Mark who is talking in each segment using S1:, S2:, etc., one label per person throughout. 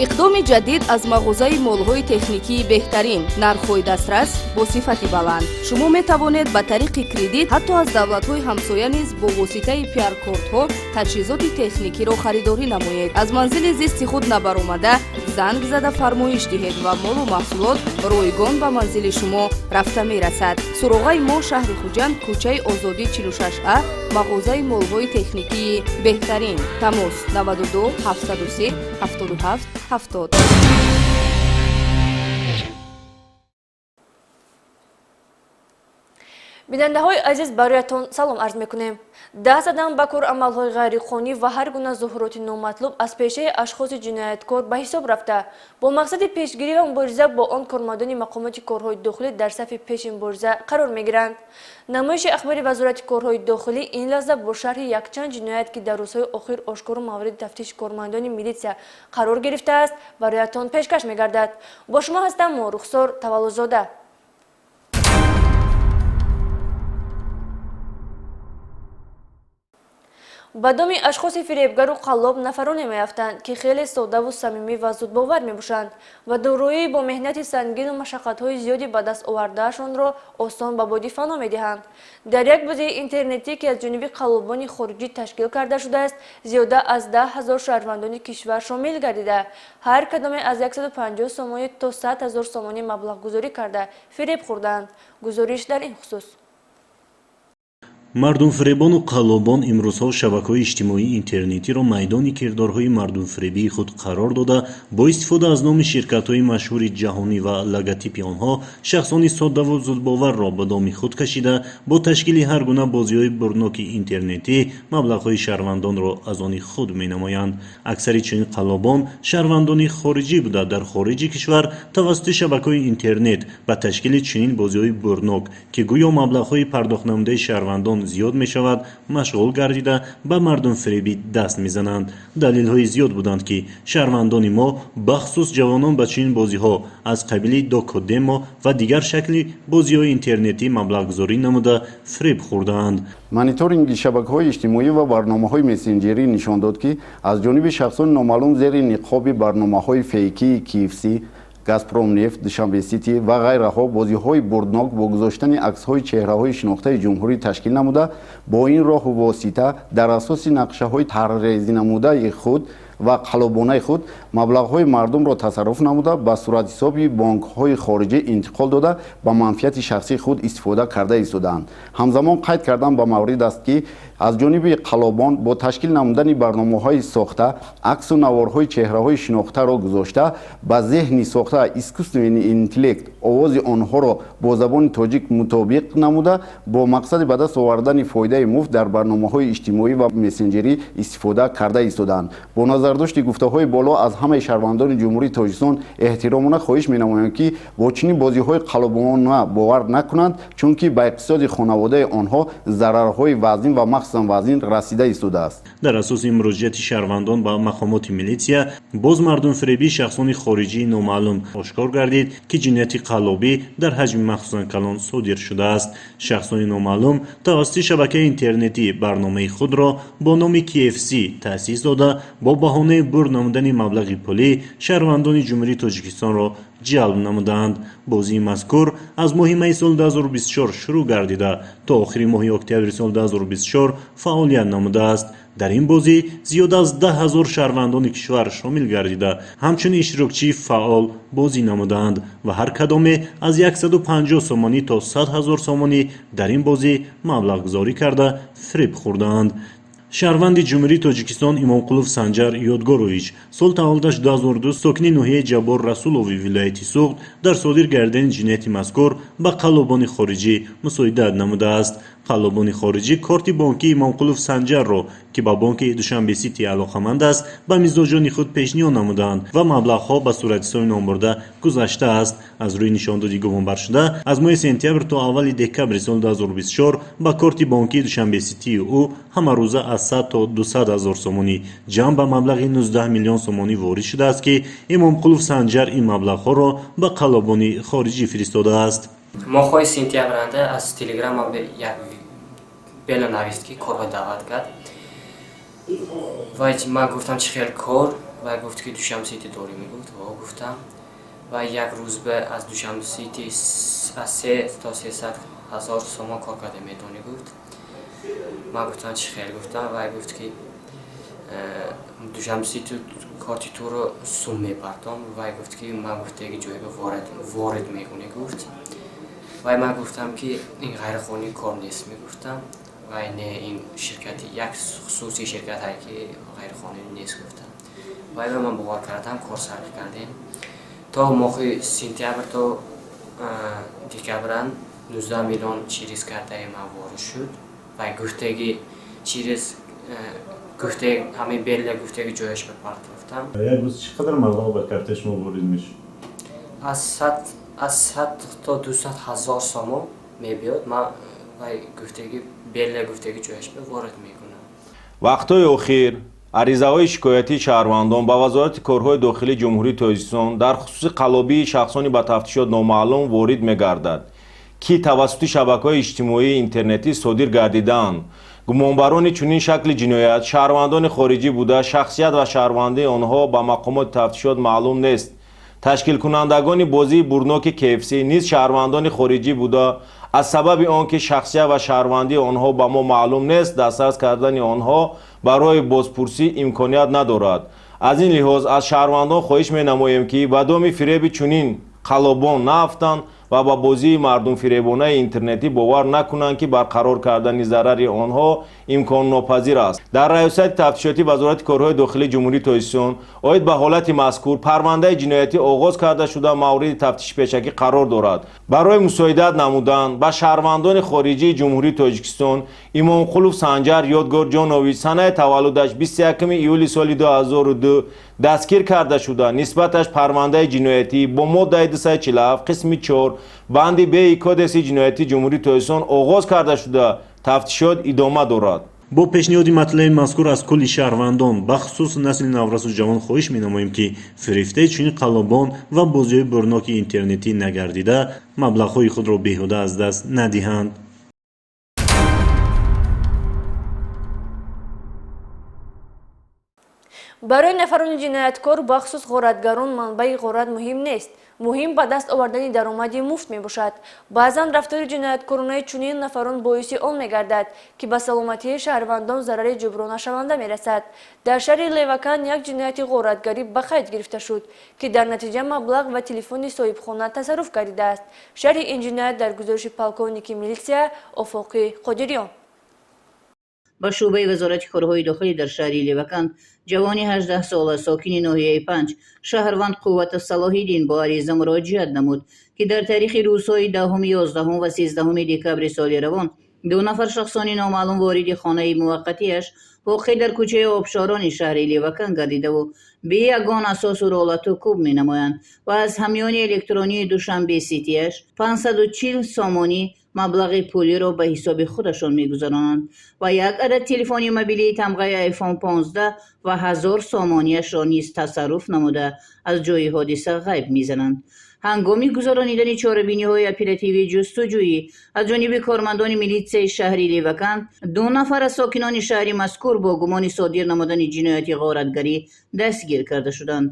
S1: Иқдоми ҷадид аз мағозаи молҳои техникии беҳтарин, нархҳои дастрас бо сифати баланд. Шумо метавонед ба тариқи кредит ҳатто аз давлатҳои ҳамсоя низ бо воситаи пиар-кортҳо таҷҳизоти техникиро харидорӣ намоед. Аз манзили зисти худ набаромада, занг зада фармоиш диҳед ва молу маҳсулот ройгон ба манзили шумо рафта мерасад. Суроғаи мо: шаҳри Хуҷанд, кӯчаи Озодӣ, 46А, мағозаи молҳои техникии беҳтарин. Тамос: 92 703 77 70.
S2: Бинандаҳои азиз, бароятон салом арз мекунем. Даст задан ба кор-амалҳои ғайриқонунӣ ва ҳар гуна зуҳуроти номатлуб аз пешаи ашхоси ҷинояткор ба ҳисоб рафта, бо мақсади пешгирӣ ва мубориза бо он кормандони мақомоти корҳои дохилӣ дар сафи пеши мубориза қарор мегиранд. Намоиши ахбори Вазорати корҳои дохилӣ ин лаҳза бо шарҳи якчанд ҷиноят, ки дар рӯзҳои охир ошкору мавриди тафтиши кормандони милитсия қарор гирифтааст, бароятон пешкаш мегардад. Бо шумо ҳастам мо, Рухсор Таваллузода. Ба доми ашхоси фиребгару қаллоб нафароне меафтанд, ки хеле соддаву самимӣ ва зудбовар мебошанд ва дороии бо меҳнати сангину машаққатҳои зиёди ба даст овардаашонро осон ба боди фано медиҳанд. Дар як бозии интернетӣ, ки аз ҷониби қаллобони хориҷӣ ташкил карда шудааст, зиёда аз 10 000 шаҳрвандони кишвар шомил гардида, ҳар кадоме аз 150 сомонӣ то 100 000 сомонӣ маблағгузорӣ карда, фиреб хӯрдаанд. Гузориш дар ин хусус.
S3: Мардумфиребону қаллобон имрӯзҳо шабакаҳои иҷтимоии интернетиро майдони кирдорҳои мардумфиребии худ қарор дода, бо истифода аз номи ширкатҳои машҳури ҷаҳонӣ ва логотипи онҳо шахсони соддаву зудбоварро ба доми худ кашида, бо ташкили ҳар гуна бозиҳои бурдноки интернетӣ маблағҳои шаҳрвандонро аз они худ менамоянд. Аксари чунин қаллобон шаҳрвандони хориҷӣ буда, дар хориҷи кишвар тавассути шабакаҳои интернет ба ташкили чунин бозиҳои бурднок, ки гӯё маблағҳои пардохтнамудаи шаҳрвандон зиёд мешавад, машғул гардида, ба мардумфиребӣ даст мезананд. Далелҳои зиёд буданд, ки шаҳрвандони мо, бахусус ҷавонон, ба чунин бозиҳо аз қабили докодемо ва дигар шакли бозиҳои интернетӣ маблағгузорӣ намуда, фиреб хӯрдаанд.
S4: Мониторинги шабакаҳои иҷтимоӣ ва барномаҳои мессенҷерӣ нишон дод, ки аз ҷониби шахсони номаълум зери ниқоби барномаҳои фейкии KFC, Газпромнефт, Душанбе Сити ва ғайраҳо бозиҳои бурднок бо гузоштани аксҳои чеҳраҳои шинохтаи ҷумҳурӣ ташкил намуда, бо ин роҳу восита дар асоси нақшаҳои тарҳрезинамудаи худ ва қаллобонаи худ маблағҳои мардумро тасарруф намуда, ба суратҳисоби бонкҳои хориҷӣ интиқол дода, ба манфиати шахсии худ истифода карда истодаанд. Ҳамзамон қайд кардан ба маврид аст, ки аз ҷониби қаллобон бо ташкил намудани барномаҳои сохта аксу наворҳои чеҳраҳои шинохтаро гузошта, ба зеҳни сохта, искусственный интеллект, овози онҳоро бо забони тоҷик мутобиқ намуда, бо мақсади ба даст овардани фоидаи муфт дар барномаҳои иҷтимоӣ ва мессенҷерӣ истифода карда истодаанд. Бо назардошти гуфтаҳои боло аз ҳамаи шаҳрвандони Ҷумҳурии Тоҷикистон эҳтиромона хоҳиш менамоям, ки бо чунин бозиҳои қаллобона бовар накунанд, чунки ба иқтисоди хонаводаи онҳо зарарҳои вазнин ва махсусан вазнин расида истодааст.
S3: Дар асоси муроҷиати шаҳрвандон ба мақомоти милитсия, боз мардумфиребии шахсони хориҷии номаълум ошкор гардид, ки ҷинояти қаллобӣ дар ҳаҷми махсусан калон содир шудааст. Шахсони номаълум тавассути шабакаи интернетӣ барномаи худро бо номи KFC таъсис дода, бо баҳонаи бурд намудани маблағи пулӣ шаҳрвандони Ҷумҳурии Тоҷикистонро ҷалб намуданд. Бозии мазкур аз моҳи майи соли 2024 шурӯъ гардида, то охири моҳи октябри соли 2024 фаъолият намудааст. Дар ин бозӣ зиёда аз 10 000 шаҳрвандони кишвар шомил гардида, ҳамчунин иштирокчии фаъол бозӣ намуданд ва ҳар кадоме аз 150 сомонӣ то 100 ҳазор сомонӣ дар ин бозӣ маблағгузорӣ карда, фиреб хӯрдаанд. Шаҳрванди Ҷумҳурии Тоҷикистон Имомқулов Санҷар Ёдгорович, сол таваллудаш 2002, сокини ноҳияи Ҷаббор Расулови вилояти Суғд, дар содир гардидани ҷинояти мазкур ба қаллобони хориҷӣ мусоидат намудааст. Қаллобони хориҷӣ корти бонкии Имомқулов Санҷарро, ки ба бонки Душанбе Сити алоқаманд аст, ба мизоҷони худ пешниҳод намуданд ва маблағҳо ба суратҳисоби номбурда гузаштааст. Аз рӯи нишондоди гумонбаршуда, аз моҳи сентябр то аввали декабри соли 2024 ба корти бонкии Душанбе Ситии ӯ ҳамарӯза аз 100 то 200 ҳазор сомонӣ, ҷамъ ба маблағи 19 миллион сомонӣ ворид шудааст, ки Имомқулов Санҷар ин маблағҳоро ба қаллобони хориҷӣ фиристодааст.
S5: Моҳҳои сентябранда аз Телеграма як бела навист, ки корба даъват кард. Ва ман гуфтам, чӣ хел кор? Вай гуфт ки Душанбе Сити дорӣ, мегуфт. Во, гуфтам. Ва як рӯз аз Душанбе Сити аз 3 то 300 ҳазор сомон кор карда метавонӣ, гуфт. Ман гуфтам, чӣ хел, гуфтам. Вай гуфт ки Душанбе Сити корти туро сум мепартом. Вай гуфт ки ман гуфтаги ҷойга ворид мекунӣ, гуфт. Вай ман гуфтам ки ин ғайриқонунӣ кор нест, мегуфтам. Вай не, ин ширкати як хусусии ширкат ҳай ки ғайриқонунӣ нест, гуфтам. Вай ба ман бовар кардам, кор сар кардем. То моҳи сентябр то декабран 19 миллион через картаи ман ворид шуд. Вай гуфтаги через гуфтаги ҳамин белла гуфтаги ҷояш ба партофтам.
S3: Як рӯз чӣ қадар маблағ ба картаи шумо ворид мешуд?
S5: Аз 100 то 200 ҳазор сомон мебиёд. Ман вай гуфтаги белла гуфтаги ҷояш ба ворид мекунам.
S6: Вақтҳои охир аризаҳои шикоятии шаҳрвандон ба Вазорати корҳои дохилии Ҷумҳурии Тоҷикистон дар хусуси қаллобии шахсони ба тафтишот номаълум ворид мегардад, ки тавассути шабакаҳои иҷтимоии интернетӣ содир гардидаанд. Гумонбарони чунин шакли ҷиноят шаҳрвандони хориҷӣ буда, шахсият ва шаҳрвандии онҳо ба мақомоти тафтишот маълум нест. Ташкилкунандагони бозии бурдноки КФС низ шаҳрвандони хориҷӣ буда, аз сабаби он ки шахсият ва шаҳрвандии онҳо ба мо маълум нест, дастрас кардани онҳо барои бозпурсӣ имконият надорад. Аз ин лиҳоз аз шаҳрвандон хоҳиш менамоем, ки ба доми фиреби чунин қаллобон наафтанд ва ба бозии мардумфиребонаи интернетӣ бовар накунанд, ки барқарор кардани зарари онҳо имконнопазир аст. Дар Раёсати тафтишотии Вазорати корҳои дохилии Ҷумҳурии Тоҷикистон оид ба ҳолати мазкур парвандаи ҷиноятӣ оғоз карда шуда, мавриди тафтиши пешакӣ қарор дорад. Барои мусоидат намудан ба шаҳрвандони хориҷии Ҷумҳурии Тоҷикистон Имомқулов Санҷар Ёдгорҷонович, санаи таваллудаш 21 июли соли 2002, дастгир карда шуда, нисбаташ парвандаи ҷиноятӣ бо моддаи 247 қисми 4 банди б Кодекси ҷиноятии Ҷумҳурии Тоҷикистон оғоз карда шуда, тафтишот идома дорад.
S3: Бо пешниҳоди матлаби мазкур аз кулли шаҳрвандон, бахусус насли наврасу ҷавон, хоҳиш менамоем, ки фирифтаи чунин қаллобон ва бозиҳои бурдноки интернетӣ нагардида, маблағҳои худро беҳуда аз даст надиҳанд.
S2: Барои нафарони ҷинояткор, бахусус ғоратгарон, манбаи ғорат муҳим нест. Муҳим ба даст овардани даромади муфт мебошад. Баъзан рафтори ҷинояткоронаи чунин нафарон боиси он мегардад, ки ба саломатии шаҳрвандон зарари ҷуброннашаванда мерасад. Дар шаҳри Левакан як ҷинояти ғоратгарӣ ба қайд гирифта шуд, ки дар натиҷа маблағ ва телефони соҳибхона тасарруф гардидааст. Шарҳи ин ҷиноят дар гузориши полковники милитсия Офоқи Қодириён.
S7: Ба шӯъбаи Вазорати корҳои дохилӣ дар шаҳри Леваканд ҷавони 18-сола, сокини ноҳияи Панҷ, шаҳрванд Қувватов Салоҳиддин бо ариза муроҷиат намуд, ки дар таърихи рӯзҳои 10-уми, 11-ум ва 13-уми декабри соли равон ду нафар шахсони номаълум вориди хонаи муваққатиаш, воқеъ дар кӯчаи Обшорони шаҳри Левакан, гардидаву бе ягон асосу роҳ лату кӯб менамоянд ва аз ҳамёни электронии Душанбе Ситиаш 540 сомонӣ маблағи пулиро ба ҳисоби худашон мегузаронанд ва як адад телефони мобилии тамғаи Айфон 15 ва 1000 сомониашро низ тасарруф намуда, аз ҷои ҳодиса ғайб мезананд. Ҳангоми гузаронидани чорабиниҳои оперативии ҷустуҷӯӣ аз ҷониби кормандони милитсияи шаҳри Леваканд ду нафар аз сокинони шаҳри мазкур бо гумони содир намудани ҷинояти ғоратгарӣ дастгир карда шуданд.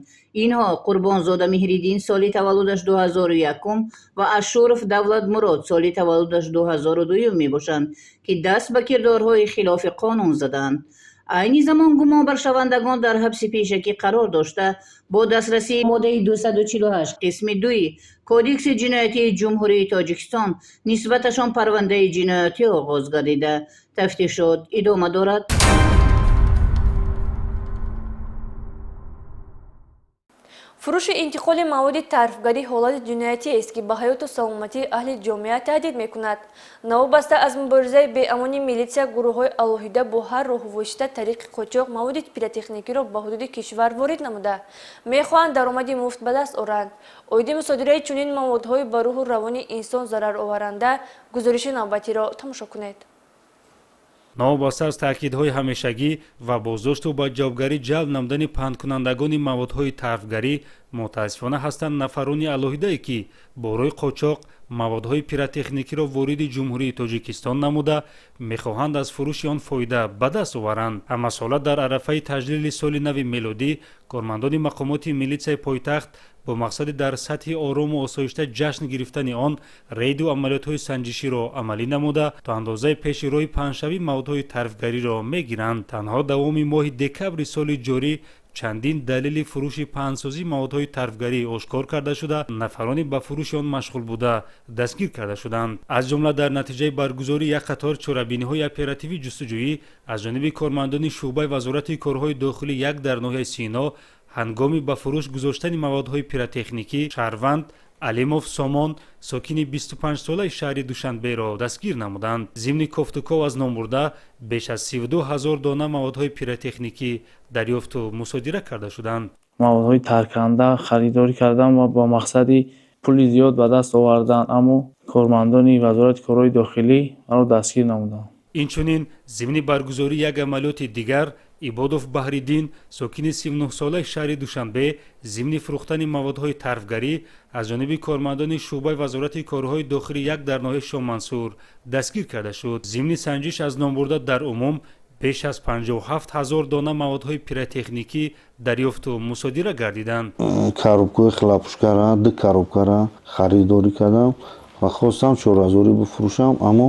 S7: Инҳо Қурбонзода Меҳриддин, соли таваллудаш 2001, ва Ашуров Давлатмурод, соли таваллудаш 2002, мебошанд, ки даст ба кирдорҳои хилофи қонун задаанд. Айни замон гумонбаршавандагон дар ҳабси пешакӣ қарор дошта, бо дастрасии моддаи 248 қисми 2 Кодекси ҷиноятии Ҷумҳурии Тоҷикистон нисбаташон парвандаи ҷиноятӣ оғоз гардида, тафтишот идома дорад.
S2: Фурӯши интиқоли маводи тарфгарӣ ҳолати ҷиноятиест, ки ба ҳаёту саломатии аҳли ҷомеа таҳдид мекунад. Новобаста аз муборизаи беамони милитсия, гурӯҳҳои алоҳида бо ҳар роҳу восита тариқи қочоқ маводи пиротехникиро ба ҳудуди кишвар ворид намуда, мехоҳанд даромади муфт ба даст оранд. Оиди мусодираи чунин маводҳои ба рӯҳу равони инсон зарароваранда гузориши навбатиро тамошо кунед.
S8: Новобаста аз таъкидҳои ҳамешагӣ ва боздошту ба ҷавобгарӣ ҷалб намудани паҳнкунандагони маводҳои тарфгарӣ, мутаассифона ҳастанд нафарони алоҳидае, ки бо роҳи қочоқ маводҳои пиротехникиро вориди Ҷумҳурии Тоҷикистон намуда, мехоҳанд аз фурӯши он фоида ба даст оваранд. Ҳамасола дар арафаи таҷлили соли нави мелодӣ кормандони мақомоти милитсияи пойтахт бо мақсади дар сатҳи орому осоишта ҷашн гирифтани он рейду амалиётҳои санҷиширо амалӣ намуда, то андозаи пеши роҳи паҳншавии маводҳои тарфгариро мегиранд. Танҳо давоми моҳи декабри соли ҷорӣ чандин далели фурӯши паҳнсозии маводҳои тарфгарӣ ошкор карда шуда, нафарони ба фурӯши он машғул буда дастгир карда шуданд. Аз ҷумла дар натиҷаи баргузории як қатор чорабиниҳои оперативӣ ҷустуҷӯӣ аз ҷониби кормандони шӯъбаи Вазорати корҳои дохилӣ як дар ноҳияи Сино ҳангоми ба фурӯш гузоштани маводҳои пиротехникӣ шаҳрванд Алимов Сомон, сокини 25-солаи шаҳри Душанберо дастгир намуданд. Зимни кофтуков аз номбурда беш аз 32 ҳазор дона маводҳои пиротехникӣ дарёфту мусодира карда шуданд.
S9: Маводҳои тарканда харидорӣ кардам ва бо мақсади пули зиёд ба даст овардан, аммо кормандони Вазорати корҳои дохилӣ маро дастгир намуданд.
S8: Инчунин зимни баргузории як амалиёти дигар Ибодов Баҳриддин, сокини 39-солаи шаҳри Душанбе, зимни фурӯхтани маводҳои тарфгарӣ аз ҷониби кормандони шӯъбаи Вазорати корҳои дохилӣ як дар ноҳияи Шоҳмансур дастгир карда шуд. Зимни санҷиш аз номбурда дар умум беш аз 57 ҳазор дона маводҳои пиротехникӣ дарёфту мусодира гардиданд.
S10: Коробкаи хлопушкара, ду коробкара харидорӣ кардам ва хостам 4000 бифурӯшам, аммо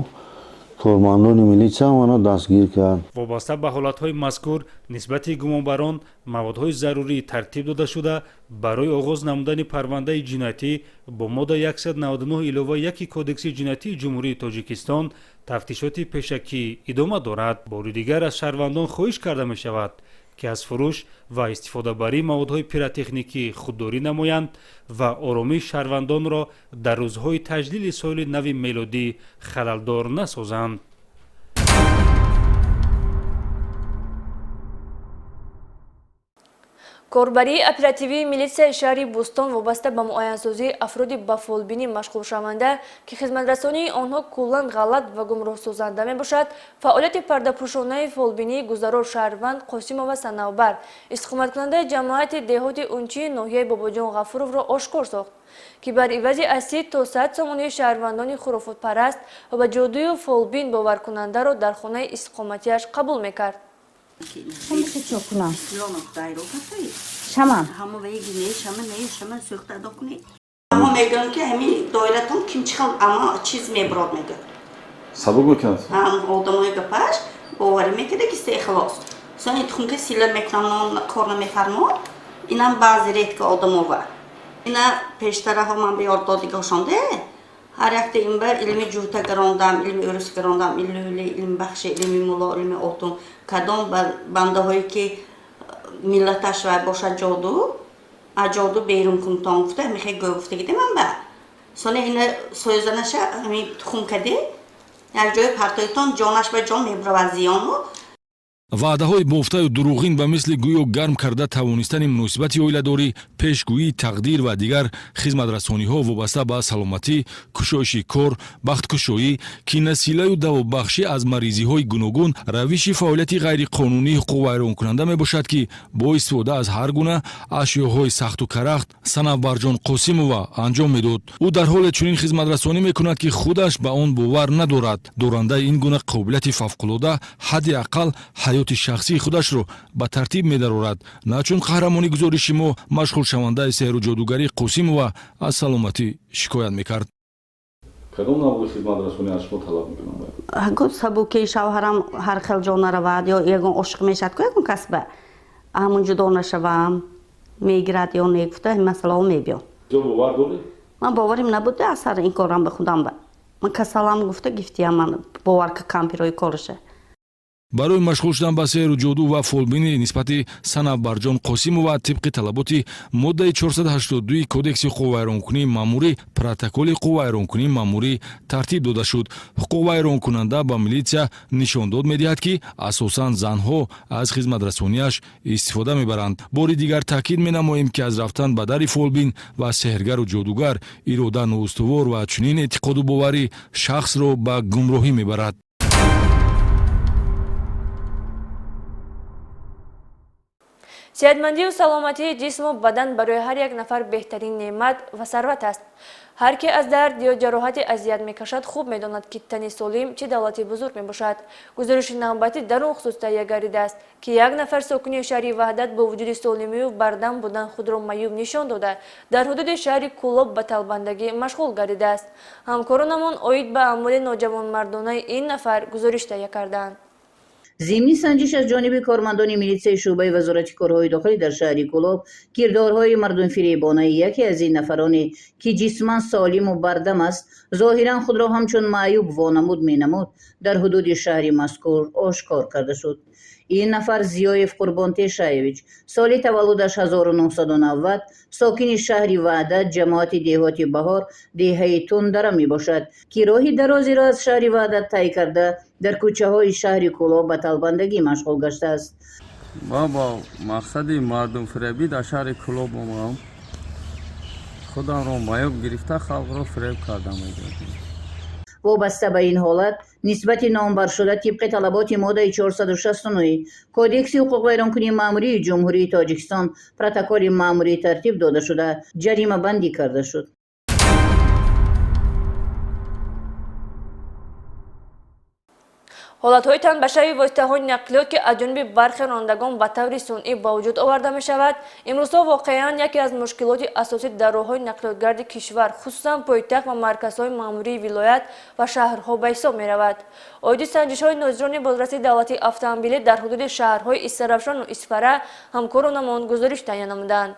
S10: кормандони милитсия маро дастгир кард.
S8: Вобаста ба ҳолатҳои мазкур нисбати гумонбарон маводҳои зарурӣ тартиб дода шуда, барои оғоз намудани парвандаи ҷиноятӣ бо модда 199 илова 1 Кодекси ҷиноятии Ҷумҳурии Тоҷикистон тафтишоти пешакӣ идома дорад. Бори дигар аз шаҳрвандон хоҳиш карда мешавад, ки аз фурӯш ва истифодабарии маводҳои пиротехникӣ худдорӣ намоянд ва оромии шаҳрвандонро дар рӯзҳои таҷлили соли нави мелодӣ халалдор насозанд.
S2: Корбарии оперативии милитсияи шаҳри Бӯстон вобаста ба муайянсозии афроди ба фолбинӣ машғулшаванда, ки хизматрасонии онҳо куллан ғалат ва гумроҳсозанда мебошад, фаъолияти пардапӯшонаи фолбинии гузаро шаҳрванд Қосимова Санавбар, истиқоматкунандаи ҷамоати деҳоти Унчии ноҳияи Бобоҷон Ғафуровро ошкор сохт, ки бар ивази аз 30 то 100 сомонии шаҳрвандони хурофотпараст ва ба ҷодую фолбин боваркунандаро дар хонаи истиқоматиаш қабул мекард.
S11: Шаман. Ама мегӯям, ки ҳамин доиратон ким чӣ хел ама чиз мебурод, мегӯяд.
S12: Сабук мекунад.
S11: Одамои гапаш боварӣ мекарда, ки се халос. Сони тухмка сила мекунам, кор намефармо. Инам баъзе редко одамова. Ина пештараҳо ман ба ёд додигошонде. Ҳар якта инба илми ҷуҳта гарондам, илми урус гарондам, илми илми бахши, илми мулло, илми отун. Кадом бандаҳое ки миллаташ вай бошад, ҷоду, аз ҷоду берун кунтон гуфта, ҳамихе гӯ гуфтагиде ман ба. Сони ина союзанаша ҳамин тухм каде, як ҷои партоитон ҷонаш ба ҷон мебуравад зиёну.
S13: Ваъдаҳои бофтаю дурӯғин ба мисли гӯё гарм карда тавонистани муносибати оиладорӣ, пешгӯии тақдир ва дигар хизматрасониҳо вобаста ба саломатӣ, кушоиши кор, бахткушоӣ, кинасилаю давобахшӣ аз маризиҳои гуногун равиши фаъолияти ғайриқонунии ҳуқуқвайронкунанда мебошад, ки бо истифода аз ҳар гуна ашёҳои сахту карахт Санавбарҷон Қосимова анҷом медод. Ӯ дар ҳоле чунин хизматрасонӣ мекунад, ки худаш ба он бовар надорад. Дорандаи ин гуна қобилияти фавқулода ҳадди ақал ҳаёти шахсии худашро ба тартиб медарорад, на чун қаҳрамони гузориши мо, машғулшавандаи сеҳру ҷодугарӣ Қосимова аз саломатӣ шикоят мекард.
S12: Кадом навъи хизматрасонӣ аз шумо талаб мекунанд?
S11: Сабуки шавҳарам ҳар хел ҷо наравад ё ягон ошиқ мешавад ку ягон касба, ҳамун ҷудо нашавам, мегирад ё не гуфта, ҳамин масъалаҳо мебиён.
S12: Бовар доред?
S11: Ман боварим набуда аз сар ин корам ба худам ба. Ман касалам гуфта гифтиям, ман бовар ка кампирои кораша.
S13: Барои машғул шудан ба сеҳру ҷоду ва фолбинӣ нисбати Санавбарҷон Қосимова тибқи талаботи моддаи 482 Кодекси ҳуқуқвайронкунии маъмурӣ протоколи ҳуқуқвайронкунии маъмурӣ тартиб дода шуд. Ҳуқуқвайронкунанда ба милитсия нишондод медиҳад, ки асосан занҳо аз хизматрасониаш истифода мебаранд. Бори дигар таъкид менамоем, ки аз рафтан ба дари фолбин ва сеҳргару ҷодугар ирода ноустувор ва чунин эътиқоду боварӣ шахсро ба гумроҳӣ мебарад.
S2: Сеҳатмандию саломатии ҷисму бадан барои ҳар як нафар беҳтарин неъмат ва сарват аст. Ҳар ки аз дард ё ҷароҳати азият мекашад, хуб медонад, ки тани солим чӣ давлати бузург мебошад. Гузориши навбатӣ дар он хусус таҳия гардидааст, ки як нафар сокини шаҳри Ваҳдат бо вуҷуди солимию бардам будан худро маъюб нишон дода, дар ҳудуди шаҳри Кӯлоб ба талбандагӣ машғул гардидааст. Ҳамкоронамон оид ба аъмоли ноҷавонмардонаи ин нафар гузориш таҳия карданд.
S7: Зимни санҷиш аз ҷониби кормандони милитсияи шӯъбаи Вазорати корҳои дохилӣ дар шаҳри Кӯлоб кирдорҳои мардумфиребонаи яке аз ин нафароне, ки ҷисман солиму бардам аст, зоҳиран худро ҳамчун маъюб вонамуд менамуд, дар ҳудуди шаҳри мазкур ошкор карда шуд. Ин нафар Зиёев Қурбон Тешаевич, соли таваллудаш 1990, сокини шаҳри Ваҳдат, ҷамоати деҳоти Баҳор, деҳаи Тундара мебошад, ки роҳи дарозеро аз шаҳри Ваҳдат тай карда, дар кӯчаҳои шаҳри Кӯлоб ба талбандагӣ машғул гаштааст.
S14: Ман бо мақсади мардумфиребӣ дар шаҳри Кӯлоб омадам. Худамро маъюб гирифта, халқро фиреб кардам.
S7: Вобаста ба ин ҳолат нисбати номбаршуда тибқи талаботи моддаи 469 Кодекси ҳуқуқвайронкунии маъмурии Ҷумҳурии Тоҷикистон протоколи маъмурӣ тартиб дода шуда, ҷаримабандӣ карда шуд.
S2: Ҳолатҳои танбашавии воситаҳои нақлиёт, ки аз ҷониби бархе ронандагон ба таври сунъӣ ба вуҷуд оварда мешавад, имрӯзҳо воқеан яке аз мушкилоти асосӣ дар роҳҳои нақлиётгарди кишвар, хусусан пойтахт ва марказҳои маъмурии вилоят ва шаҳрҳо ба ҳисоб меравад. Оиди санҷишҳои нозирони бозрасии давлатии автомобилӣ дар ҳудуди шаҳрҳои Истаравшану Исфара ҳамкоронамон гузориш таҳия намуданд.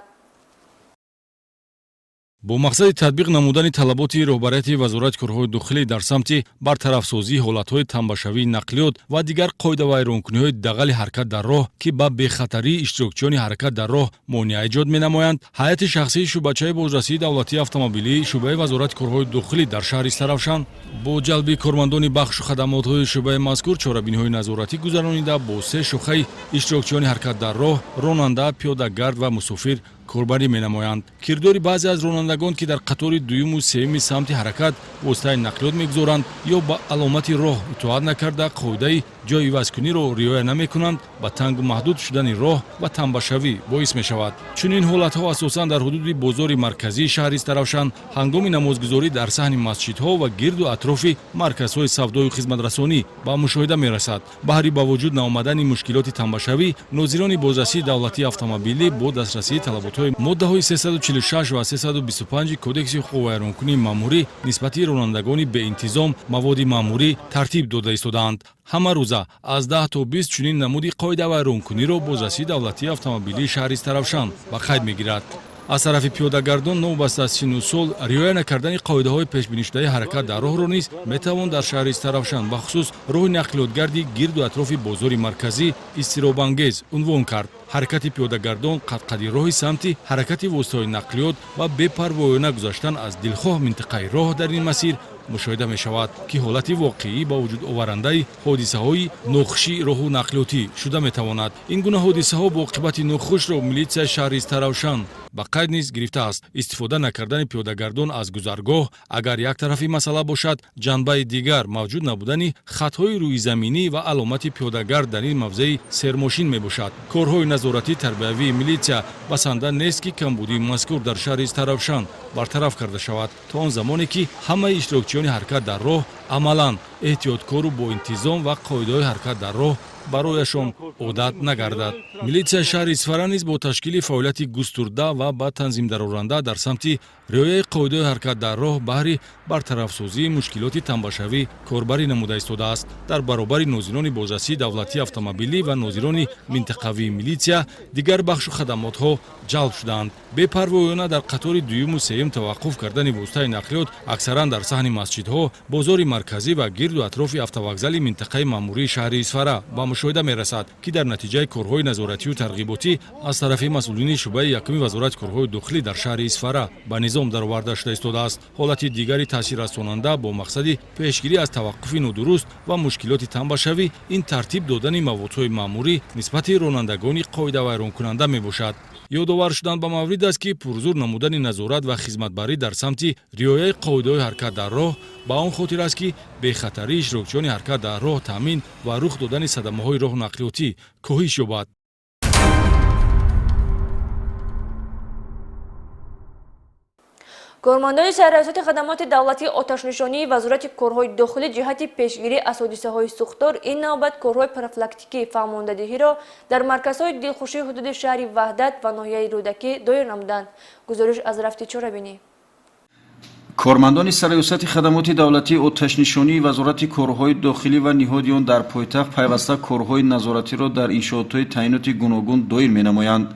S13: Бо мақсади татбиқ намудани талаботи роҳбарияти Вазорати корҳои дохилӣ дар самти бартарафсозии ҳолатҳои танбашавии нақлиёт ва дигар қоидавайронкуниҳои дағали ҳаракат дар роҳ, ки ба бехатарии иштирокчиёни ҳаракат дар роҳ монеа эҷод менамоянд, ҳайати шахсии шӯъбачаи бозрасии давлатии автомобилии шӯъбаи Вазорати корҳои дохилӣ дар шаҳри Истаравшан бо ҷалби кормандони бахшу хадамотҳои шӯъбаи мазкур чорабиниҳои назоратӣ гузаронида, бо се шохаи иштирокчиёни ҳаракат дар роҳ, ронанда, пиёдагард ва мусофир корбарӣ менамоянд. Кирдори баъзе аз ронандагон, ки дар қатори дуюму сеюми самти ҳаракат воситаи нақлиёт мегузоранд ё ба аломати роҳ итоат накарда, қоидаи ҷойивазкуниро риоя намекунанд, ба тангу маҳдуд шудани роҳ ва танбашавӣ боис мешавад. Чунин ҳолатҳо асосан дар ҳудуди бозори марказии шаҳри Истаравшан ҳангоми намозгузорӣ дар саҳни масҷидҳо ва гирду атрофи марказҳои савдою хизматрасонӣ ба мушоҳида мерасад. Баҳри ба вуҷуд наомадани мушкилоти танбашавӣ, нозирони бозрасии давлатии автомобилӣ бо дастрасии талаботҳои моддаҳои 346 ва 325 Кодекси ҳуқуқвайронкунии маъмурӣ нисбати ронандагони беинтизом маводи маъмурӣ тартиб дода истодаанд. Ҳама рӯза аз 10 то 20 чунин намуди қоидавайронкуниро бозрасии давлатии автомобилии шаҳри Истаравшан ба қайд мегирад. Аз тарафи пиёдагардон новобаста аз сину сол риоя накардани қоидаҳои пешбинишудаи ҳаракат дар роҳро низ метавон дар шаҳри Истаравшан, бахусус роҳи нақлиётгарди гирду атрофи бозори марказӣ, изтиробангез унвон кард. Ҳаракати пиёдагардон, қадқади роҳи самти ҳаракати воситаҳои нақлиёт ва бепарвоёна гузаштан аз дилхоҳ минтақаи роҳ дар ин масир мушоҳида мешавад, ки ҳолати воқеӣ ба вуҷуд оварандаи ҳодисаҳои нохуши роҳу нақлиётӣ шуда метавонад. Ин гуна ҳодисаҳо бо оқибати нохушро милитсияи шаҳри Истаравшан ба қайд низ гирифтааст. Истифода накардани пиёдагардон аз гузаргоҳ агар як тарафи масъала бошад, ҷанбаи дигар мавҷуд набудани хатҳои рӯизаминӣ ва аломати пиёдагард дар ин мавзеи сермошин мебошад. Корҳои назоратӣ тарбиявии милитсия басанда нест, ки камбудии мазкур дар шаҳри Истаравшан бартараф карда шавад, то он замоне ки ҳамаи иштирокчиёни ҳаракат дар роҳ амалан эҳтиёткору бо интизом ва қоидаҳои ҳаракат дар роҳ барояшон одат нагардад. Милитсияи шаҳри Исфара низ бо ташкили фаъолияти густурда ва ба танзимдароранда дар самти риояи қоидаҳои ҳаракат дар роҳ баҳри бартарафсозии мушкилоти танбашавӣ корбарӣ намуда истодааст. Дар баробари нозирони бозрасии давлатии автомобилӣ ва нозирони минтақавии милитсия дигар бахшу хадамотҳо ҷалб шудаанд. Бепарвоёна дар қатори дуюму сеюм таваққуф кардани воситаи нақлиёт аксаран дар саҳни масҷидҳо, бозори марказӣ ва гирду атрофи автовокзали минтақаи маъмурии шаҳри Исфара ба мушоҳида мерасад, ки дар натиҷаи корҳои назоратию тарғиботӣ аз тарафи масъулини шӯъбаи якуми Вазорати корҳои дохилӣ дар шаҳри Исфара ба низом дароварда шуда истодааст. Ҳолати дигари таъсиррасонанда бо мақсади пешгирӣ аз таваққуфи нодуруст ва мушкилоти танбашавӣ ин тартиб додани маводҳои маъмурӣ нисбати ронандагони қоидавайронкунанда мебошад. Ёдовар шудан ба маврид аст, ки пурзур намудани назорат ва хизматбарӣ дар самти риояи қоидаҳои ҳаракат дар роҳ ба он хотир аст, ки бехатарии иштирокчиёни ҳаракат дар роҳ таъмин ва рух додани садамаҳои роҳу нақлиётӣ коҳиш ёбад.
S2: Кормандони Сарраёсати хадамоти давлатии оташнишонии Вазорати корҳои дохилӣ ҷиҳати пешгирӣ аз ҳодисаҳои сӯхтор ин навбат корҳои профилактикии фаҳмондадиҳиро дар марказҳои дилхушии ҳудуди шаҳри Ваҳдат ва ноҳияи Рӯдакӣ доир намуданд. Гузориш аз рафти чорабинӣ.
S15: Кормандони Сарраёсати хадамоти давлатии оташнишонии Вазорати корҳои дохилӣ ва ниҳоди он дар пойтахт пайваста корҳои назоратиро дар иншоотҳои таъиноти гуногун доир менамоянд.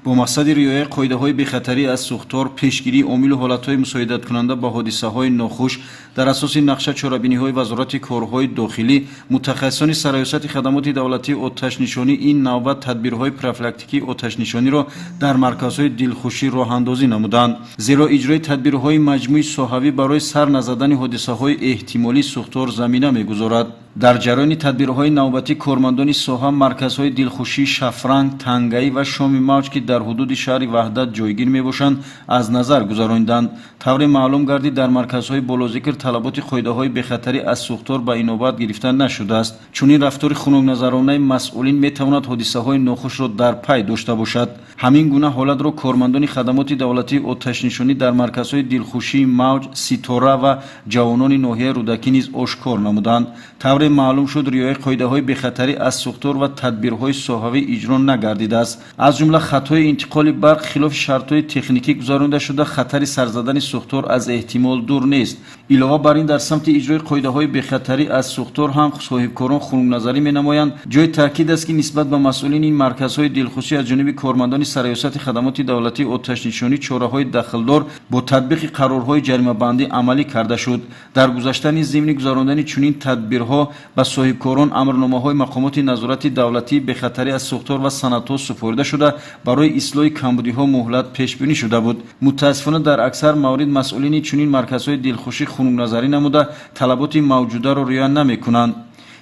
S15: Бо мақсади риояи қоидаҳои бехатарӣ аз сӯхтор, пешгирии омилу ҳолатҳои мусоидаткунанда ба ҳодисаҳои нохуш дар асоси нақша чорабиниҳои Вазорати корҳои дохилӣ, мутахассисони Сарраёсати хадамоти давлатии оташнишонӣ ин навбат тадбирҳои профилактикии оташнишониро дар марказҳои дилхушӣ роҳандозӣ намуданд. Зеро иҷрои тадбирҳои маҷмӯи соҳавӣ барои сар назадани ҳодисаҳои эҳтимолии сӯхтор замина мегузорад. Дар ҷараёни тадбирҳои навбатӣ кормандони соҳа марказҳои дилхушии Шафранг, Тангаӣ ва Шоми Мавҷ, ки дар ҳудуди шаҳри Ваҳдат ҷойгир мебошанд, аз назар гузарониданд. Тавре маълум гардид, дар марказҳои болозикр талаботи қоидаҳои бехатарӣ аз сӯхтор ба инобат гирифта нашудааст. Чунин рафтори хунукназаронаи масъулин метавонад ҳодисаҳои нохушро дар пай дошта бошад. Ҳамин гуна ҳолатро кормандони хадамоти давлатии оташнишонӣ дар марказҳои дилхушии Мавҷ, Ситора ва ҷавонони ноҳияи Рӯдакӣ низ ошкор намуданд. Тавре маълум шуд, риояи қоидаҳои бехатарӣ аз сӯхтор ва тадбирҳои соҳавӣ иҷро нагардидааст. Аз ҷумла хатҳои интиқоли барқ хилофи шартҳои техникӣ гузаронида шуда, хатари сарзадани сӯхтор аз эҳтимол дур нест. Илова бар ин, дар самти иҷрои қоидаҳои бехатарӣ аз сӯхтор ҳам соҳибкорон хунукназарӣ менамоянд. Ҷои таъкид аст, ки нисбат ба масъулини ин марказҳои дилхушӣ аз ҷониби кормандони Сарраёсати хадамоти давлатии оташнишонӣ чораҳои дахлдор бо татбиқи қарорҳои ҷаримабандӣ амалӣ карда шуд. Дар гузашта низ зимни гузарондани чунин тадбирҳо ба соҳибкорон амрномаҳои мақомоти назорати давлатии бехатарӣ аз сӯхтор ва санадҳо супорида шуда, барои ислоҳи камбудиҳо муҳлат пешбинӣ шуда буд. Мутаассифона, дар аксар маврид масъулини чунин марказҳои дилхушӣ хунукназарӣ намуда, талаботи мавҷударо риоя намекунанд.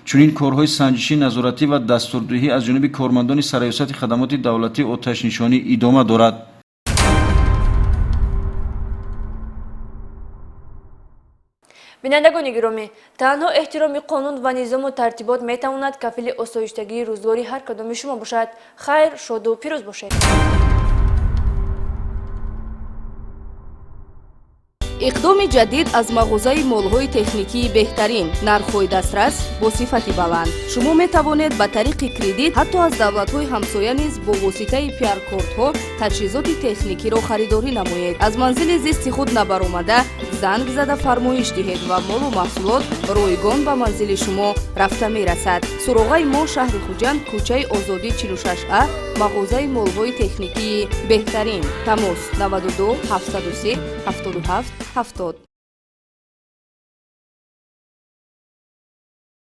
S15: Чунин корҳои санҷишӣ, назоратӣ ва дастурдиҳӣ аз ҷониби кормандони Сарраёсати хадамоти давлатии оташнишонӣ идома дорад.
S2: Бинандагони гиромӣ, танҳо эҳтироми қонун ва низому тартибот метавонад кафили осоиштагии рӯзгори ҳар кадоми шумо бошад. Хайр, шоду пирӯз бошед.
S1: Иқдоми ҷадид аз мағозаи молҳои техникии беҳтарин, нархҳои дастрас бо сифати баланд. Шумо метавонед ба тариқи кредит ҳатто аз давлатҳои ҳамсоя низ бо воситаи пиар-кортҳо таҷҳизоти техникиро харидорӣ намоед. Аз манзили зисти худ набаромада занг зада фармоиш диҳед ва молу маҳсулот ройгон ба манзили шумо рафта мерасад. Суроғаи мо шаҳри Хуҷанд, кӯчаи Озодӣ 46А, мағозаи молҳои техникии беҳтарин. Тамос 92 703 77 70.